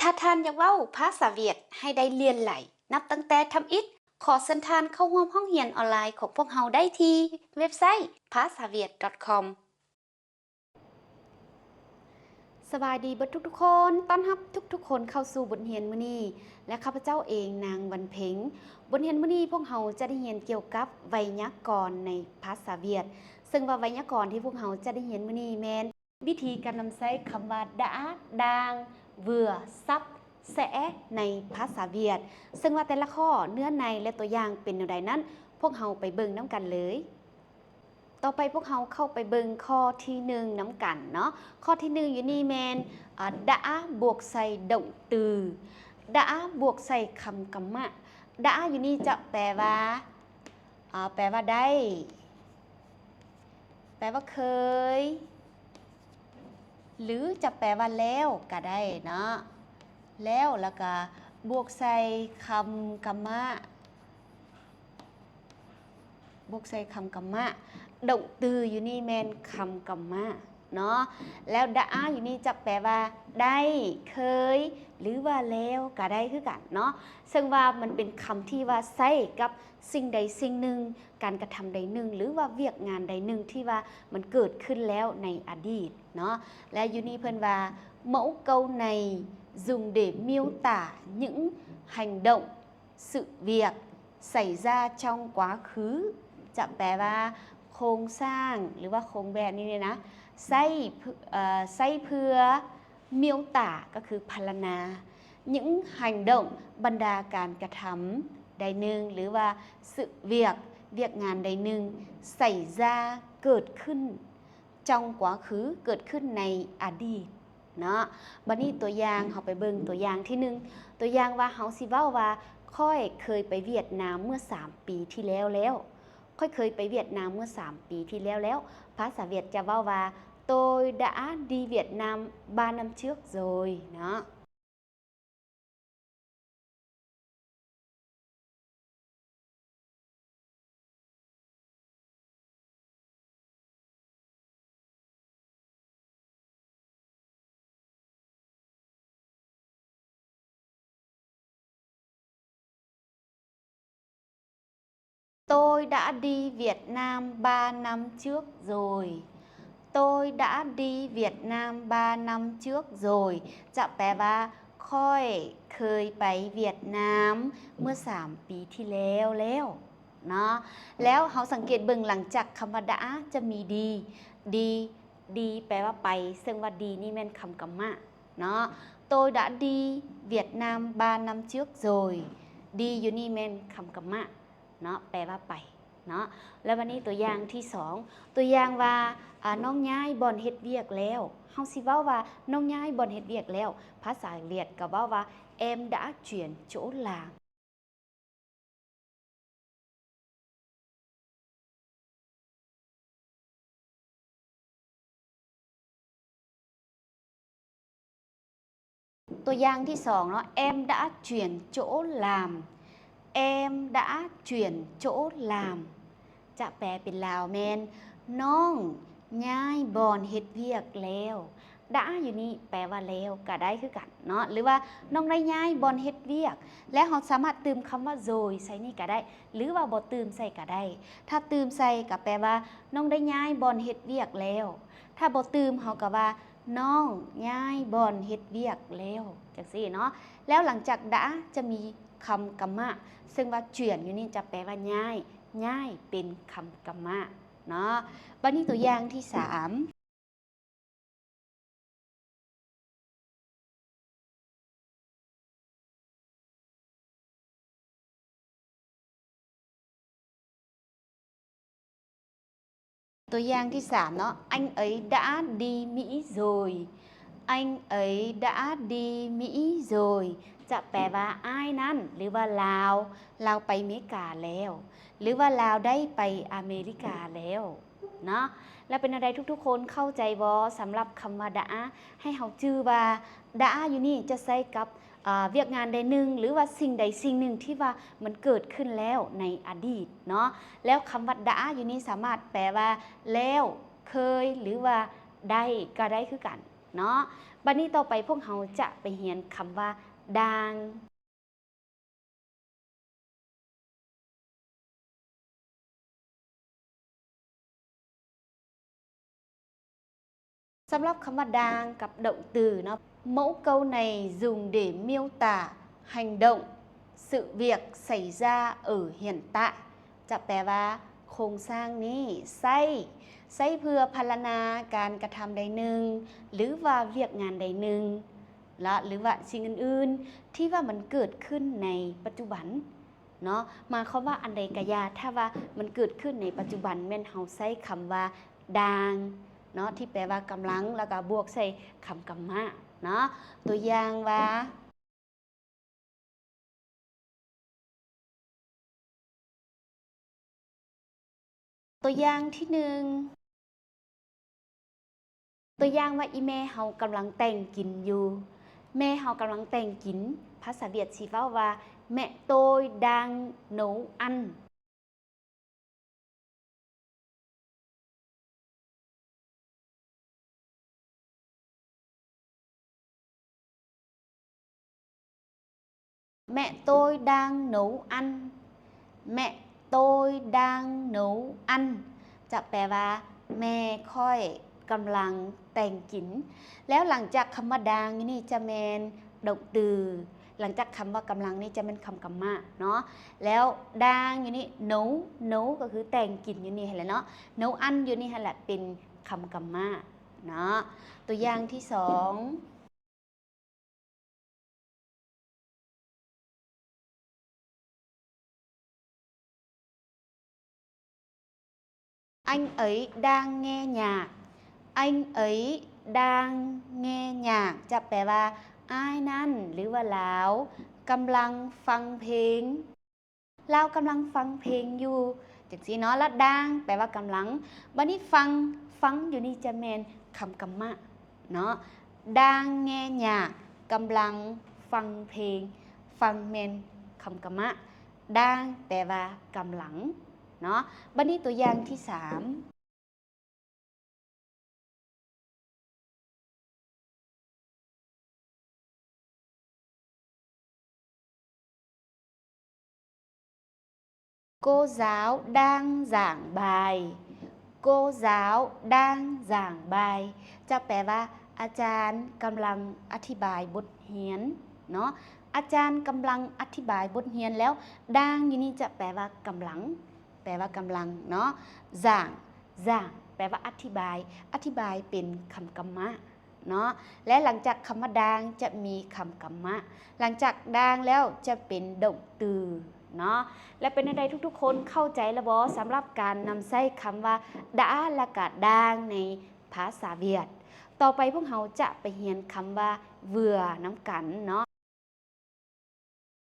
ຖ້າທ່ານຢາກເວົ້າພາສາຫວຽດໃຫ້ໄດ້ຫຼຽນຫຼາຍ ນັບຕັ້ງແຕ່ທຳອິດ, ຂໍເຊີນທ່ານເຂົ້າຮ່ວມຫ້ອງຮຽນອອນລາຍຂອງພວກເຮົາໄດ້ທີ່ເວັບໄຊ ພາສາຫວຽດ ດອດ ຄອມ. ສະບາຍດີເບິດທຸກໆຄົນ, ຕ້ອນຮັບທຸກໆຄົນເຂົ້າສູ່ບົດຮຽນມື້ນີ້ ແລະ ຂ້າພະເຈົ້າເອງ ນາງວັນເພັງ. ບົດຮຽນມື້ນີ້ພວກເຮົາຈະໄດ້ຮຽນກ່ຽວກັບໄວຍາກອນໃນພາສາຫວຽດ, ເຊິ່ງວ່າໄວຍາກອນທີ່ພວກເຮົາຈະໄດ້ຮຽນມື້ນີ້ແມ່ນ ວິທີການນຳໃຊ້ຄຳວ່າ ດາ, ດາງ, ເວືອ, ຊັບ, ແຊ ໃນພາສາຫວຽດ, ເຊິ່ງວ່າແຕ່ລະຂໍ້ເນື້ອໃນ ແລະ ຕົວຢ່າງເປັນແນວໃດນັ້ນ, ພວກເຮົາໄປເບິ່ງນຳກັນເລີຍ. ຕໍ່ໄປພວກເຮົາເຂົ້າໄປເບິ່ງຂໍ້ທີໜຶ່ງນຳກັນເນາະ. ຂໍ້ທີໜຶ່ງຢູ່ນີ້ແມ່ນ ອາ ດາ ບວກໃສ່ ດັງ ຕື. ດາ ບວກໃສ່ຄຳກຳມະ. ດາ ຢູ່ນີ້ຈະແປວ່າ ອາ ແປວ່າໄດ້, ແປວ່າເຄີຍ ຫຼື ຈະແປວ່າແລ້ວກະໄດ້ເນາະ, ແລ້ວ ແລ້ວກະບວກໃສ່ຄຳກຳມະ, ບວກໃສ່ຄຳກຳມະ. ດັງ ຕື ຢູ່ນີ້ແມ່ນຄຳກຳມະເນາະ, ແລ້ວ ດາ ຢູ່ນີ້ຈະແປວ່າໄດ້, ເຄີຍ ຫຼືວ່າແລ້ວກະໄດ້ຄືກັນເນາະ, ເຊິ່ງວ່າມັນເປັນຄຳທີ່ວ່າໃຊ້ກັບ ສິ່ງໃດສິ່ງໜຶ່ງ, ການກະທຳໃດໜຶ່ງ ຫຼືວ່າວຽກງານໃດໜຶ່ງທີ່ວ່າມັນເກີດຂຶ້ນແລ້ວໃນອະດີດເນາະ. ແລະ ຢູ່ນີ້ເພິ່ນວ່າ Mẫu câu này dùng để miêu tả những hành động, sự việc xảy ra trong quá khứ. ຈະແປວ່າໂຄງສ້າງ ຫຼືວ່າໂຄງແບບນີ້ເນຍນະ ໃຊ້ເພື່ອ ເອີ ໃຊ້ເພື່ອ miêu tả ກໍຄືພັນລະນາ những hành động ບັນດາການກະທຳໃດໜຶ່ງ ຫຼືວ່າ sự việc ວຽກງານໃດໜຶ່ງ xảy ra ເກີດຂຶ້ນ trong quá khứ ເກີດຂຶ້ນໃນອະດີດເນາະ. ບັດນີ້ຕົວຢ່າງ ເຮົາໄປເບິ່ງຕົວຢ່າງທີໜຶ່ງ. ຕົວຢ່າງວ່າ ເຮົາຊິເວົ້າວ່າ ຂ້ອຍເຄີຍໄປຫວຽດນາມເມື່ອສາມປີທີ່ແລ້ວແລ້ວ. ຂ້ອຍເຄີຍໄປຫວຽດນາມເມື່ອສາມປີທີ່ແລ້ວແລ້ວ. ພາສາຫວຽດຈະເວົ້າວ່າ Tôi đã đi Việt Nam ba năm trước rồi ເນາະ. Tôi đã đi Việt Nam ba năm trước rồi. Tôi đã đi Việt Nam ba năm trước rồi ຈະແປວ່າ ຂ້ອຍເຄີຍໄປຫວຽດນາມເມື່ອສາມປີທີ່ແລ້ວແລ້ວເນາະ. ແລ້ວເຮົາສັງເກດເບິ່ງ ຫຼັງຈາກຄຳວ່າ đã ຈະມີ đi, đi, đi ແປວ່າໄປ, ເຊິ່ງວ່າ đi ນີ້ແມ່ນຄຳກຳມະເນາະ. Tôi đã đi Việt Nam ba năm trước rồi. Đi ຢູ່ນີ້ແມ່ນຄຳກຳມະ ເນາະ ແປວ່າໄປເນາະ. ແລ້ວບັດນີ້ຕົວຢ່າງທີສອງ ຕົວຢ່າງວ່າ ອາ ນ້ອງຍ້າຍບ່ອນເຮັດວຽກແລ້ວ. ເຮົາຊິເວົ້າວ່າ ນ້ອງຍ້າຍບ່ອນເຮັດວຽກແລ້ວ. ພາສາຫວຽດກໍເວົ້າວ່າ Em đã chuyển chỗ làm. ຕົວຢ່າງທີສອງເນາະ Em đã chuyển chỗ làm. Em đã chuyển chỗ làm. ຈະແປເປັນລາວແມ່ນ ນ້ອງຍ້າຍບ່ອນເຮັດວຽກແລ້ວ. đã ຢູ່ນີ້ແປວ່າແລ້ວກະໄດ້ຄືກັນເນາະ ຫຼືວ່ານ້ອງໄດ້ຍ້າຍບ່ອນເຮັດວຽກ. ແລ້ວເຮົາສາມາດຕື່ມຄຳວ່າ rồi ໃສ່ນີ້ກະໄດ້ ຫຼືວ່າບໍ່ຕື່ມໃສ່ກະໄດ້. ຖ້າຕື່ມໃສ່ກະແປວ່າ ນ້ອງໄດ້ຍ້າຍບ່ອນເຮັດວຽກແລ້ວ. ຖ້າບໍ່ຕື່ມເຮົາກະວ່າ ນ້ອງຍ້າຍບ່ອນເຮັດວຽກແລ້ວ ຈັ່ງຊີ້ເນາະ. ແລ້ວຫຼັງຈາກ đã ຈະມີຄຳກຳມະ ເຊິ່ງວ່າ chuyển ຢູ່ນີ້ຈະແປວ່າຍ້າຍ, ຍ້າຍເປັນຄຳກຳມະເນາະ. ບັດນີ້ຕົວຢ່າງທີສາມ ຕົວຢ່າງທີສາມເນາະ Anh ấy đã đi Mỹ rồi. Anh ấy đã đi Mỹ rồi. ຈະແປວ່າ ອ້າຍນັ້ນ ຫຼືວ່າລາວ, ລາວໄປເມກາແລ້ວ ຫຼືວ່າລາວໄດ້ໄປອາເມລິກາແລ້ວເນາະ. ແລ້ວເປັນແນວໃດທຸກໆຄົນເຂົ້າໃຈບໍ່ ສຳລັບຄຳວ່າ đã? ໃຫ້ເຮົາຈື່ວ່າ đã ຢູ່ນີ້ຈະໃຊ້ກັບ ອາ ວຽກງານໃດໜຶ່ງ ຫຼືວ່າສິ່ງໃດສິ່ງໜຶ່ງທີ່ວ່າມັນເກີດຂຶ້ນແລ້ວໃນອະດີດເນາະ. ແລ້ວຄຳວ່າ đã ຢູ່ນີ້ສາມາດແປວ່າແລ້ວ, ເຄີຍ ຫຼືວ່າໄດ້ ກໍໄດ້ຄືກັນ. ເນາະ. ບັດນີ້ຕໍ່ໄປພວກເຮົາຈະໄປຮຽນຄຳວ່າ ດ່າງ. ສຳລັບຄຳວ່າ ด่າງ ກັບ động từ ເນາະ, mẫu câu này dùng để miêu tả hành động, sự việc xảy ra ở hiện tại. ຈະແປວ່າ ໂຄງສ້າງນີ້ໃຊ້ ໃຊ້ເພື່ອພັນລະນາການກະທຳໃດໜຶ່ງ ຫຼືວ່າວຽກງານໃດໜຶ່ງ ລະ ຫຼືວ່າສິ່ງອື່ນໆ ທີ່ວ່າມັນເກີດຂຶ້ນໃນປັດຈຸບັນເນາະ. ໝາຍຄວາມວ່າອັນໃດກະຢ່າ ຖ້າວ່າມັນເກີດຂຶ້ນໃນປັດຈຸບັນ ແມ່ນເຮົາໃຊ້ຄຳວ່າ ດ່າງ ເນາະ ທີ່ແປວ່າກຳລັງ ລະກະບວກໃສ່ຄຳກຳມະເນາະ. ຕົວຢ່າງວ່າ ຕົວຢ່າງທີໜຶ່ງ, ຕົວຢ່າງວ່າ ອີ່ແມ່ເຮົາກຳລັງແຕ່ງກິນຢູ່. ແມ່ເຮົາກຳລັງແຕ່ງກິນ, ພາສາຫວຽດຊິເວົ້າວ່າ mẹ tôi đang nấu ăn. Mẹ tôi đang nấu ăn. Mẹ tôi đang nấu ăn. ຈະແປວ່າ ແມ່ຂ້ອຍກຳລັງແຕ່ງກິນ. ແລ້ວຫຼັງຈາກຄຳວ່າ đang ຢູ່ນີ້ຈະແມ່ນ động từ. ຫຼັງຈາກຄຳວ່າກຳລັງນີ້ຈະແມ່ນຄຳກຳມະເນາະ. ແລ້ວ đang ຢູ່ນີ້ nấu, nấu ກໍຄືແຕ່ງກິນຢູ່ນີ້ຫັ້ນແຫຼະເນາະ. Nấu ăn ຢູ່ນີ້ຫັ້ນແຫຼະເປັນຄຳກຳມະເນາະ. ຕົວຢ່າງທີສອງ. Anh ấy đang nghe nhạc. Anh ấy đang nghe nhạc. ຈະແປວ່າ ອ້າຍນັ້ນ ຫຼືວ່າລາວ ກຳລັງຟັງເພງ. ລາວກຳລັງຟັງເພງຢູ່ ຈັ່ງຊີ້ເນາະ. ລະ đang ແປວ່າກຳລັງ. ບັດນີ້ ฟัງ, ຟັງຢູ່ນີ້ຈະແມ່ນຄຳກຳມະເນາະ. Đang nghe nhạc ກຳລັງຟັງເພງ. ຟັງແມ່ນຄຳກຳມະ. Đang ແປວ່າກຳລັງເນາະ. ບັດນີ້ຕົວຢ່າງທີສາມ. Cô giáo đang giảng bài. Cô giáo đang giảng bài ຈະແປວ່າ ອາຈານກຳລັງອະທິບາຍບົດຮຽນເນາະ. ອາຈານກຳລັງອະທິບາຍບົດຮຽນ. ແລ້ວ đang ຢູ່ນີ້ຈະແປວ່າກຳລັງ. ແປວ່າກຳລັງເນາະ. Giảng, giảng ແປວ່າອະທິບາຍ. ອະທິບາຍເປັນຄຳກຳມະເນາະ. ແລະ ຫຼັງຈາກຄຳວ່າ đang ຈະມີຄຳກຳມະ. ຫຼັງຈາກ đang ແລ້ວຈະເປັນ động từ ເນາະ. ແລະ ເປັນແນວໃດທຸກໆຄົນເຂົ້າໃຈແລ້ວບໍ່ ສຳລັບການນຳໃຊ້ຄຳວ່າ đã ແລະກະ đang ໃນພາສາຫວຽດ? ຕໍ່ໄປພວກເຮົາຈະໄປຮຽນຄຳວ່າ vừa ນຳກັນເນາະ.